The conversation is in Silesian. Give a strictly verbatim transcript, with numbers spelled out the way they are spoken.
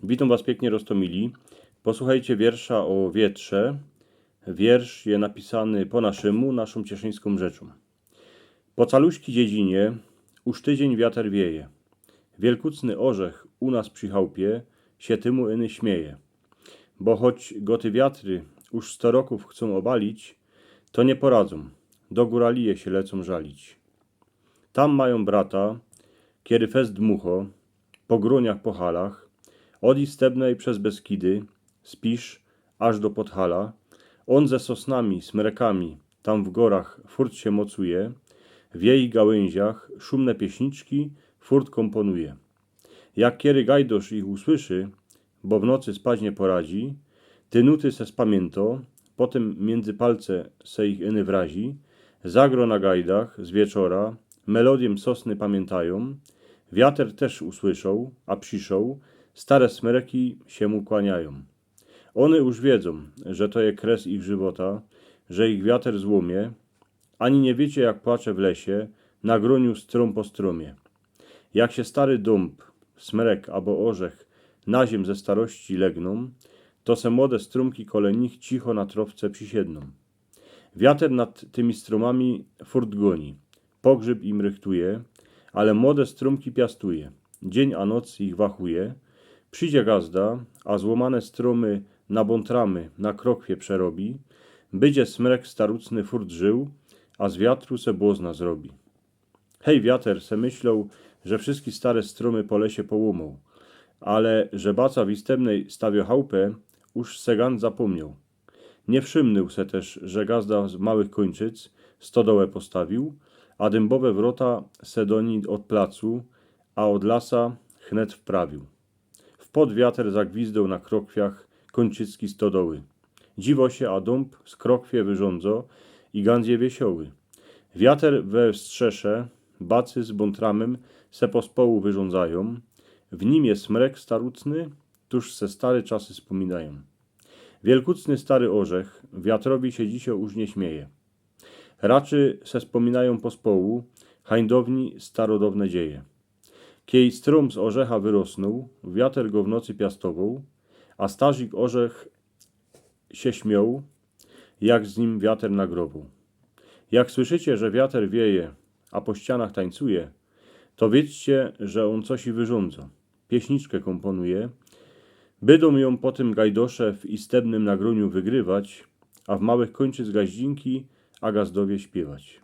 Witōm was piyknie, roztōmili. Posłuchejcie wiersza ô wietrze. Wiersz je napisany po naszymu, naszōm cieszyńskōm rzeczōm. Po caluśki dziedzinie uż tydziyń wiater wieje. Wielkucny ôrzech u nas przi chałpie sie tymu iny śmieje. Bo choć go te wiatry uż sto rokōw chcōm ôbalić, to niy poradzōm, do gōralije sie lecōm żalić. Tam majōm brata, kiery fest dmucho, po grōniach, po halach, ôd Istebnej bez Beskidy, Spisz, aż do Podhala. Ôn ze sosnami, smrekami, tam w gōrach furt sie mocuje, w jejich gałyńziach szumne pieśniczki furt kōmpōnuje. Jak kiery gajdosz ich usłyszy, bo w nocy spać niy poradzi, te nuty se spamiyntŏ, potym miyndzy palce se ich iny wrazi, zagrŏ na gajdach z wieczora, melodyjōm sosny pamiyntajōm, wiater tyż usłyszoł, a prziszoł, stare smreki sie mu kłaniajōm. Ône uż wiedzōm, że to je kres ich żywota, że ich wiater złōmie, ani niy wiycie, jak płacze w lesie, na grōniu strōm po strōmie. Jak sie stary dōmb, smrek abo ôrzech na ziymiã ze starości legnōm, to se młode strōmki kole nich cicho na trŏwce przisiednōm. Wiater nad tymi strōmami furt gōni, pogrzyb im rychtuje, ale młode strōmki piastuje, dziyń a noc ich wachuje. Przidzie gazda, a złōmane strōmy na bōntramy, na krokwie przerobi. Bydzie smrek starucny furt żył, a z wiatru se błozna zrobi. Hej, wiater se myśloł, że wszyjske stare strōmy po lesie połōmoł, ale że baca w Istebnej stawioł chałpã, uż se gant zapōmnioł. Niy wszymnył se tyż, że gazda z małych Kōńczyc stodołã postawił, a dymbowe wrota se do nij ôd placu, a ôd lasa hnet wprawił. Wpod wiater zagwizdoł na krokwiach kōńczycki stodoły. Dziwŏ sie, a dōmb z krokwie wyrządzŏ i gant je wiesioły. Wiater we strzesze, bacy z bōntramym se pospołu wyrządzajōm. W nim je smrek starucny, tuż se stare czasy spōminajōm. Wielkucny stary ôrzech wiatrowi sie dzisiŏ uż niy śmieje. Raczy se spōminajōm pospołu hańdowni starodowne dzieje. Kiej strōm z ôrzecha wyrosnōł, wiater go w nocy piastowoł, a starzik ôrzech sie śmioł, jak z nim wiater nagrowoł. Jak słyszycie, że wiater wieje, a po ścianach tańcuje, to wiedzcie, że ôn coś i wyrządzŏ, pieśniczkã kōmpōnuje. Bydōm jōm potym gajdosze w Istebnym na grōniu wygrywać, a w małych Kōńczyc gaździnki a gazdowie śpiywać.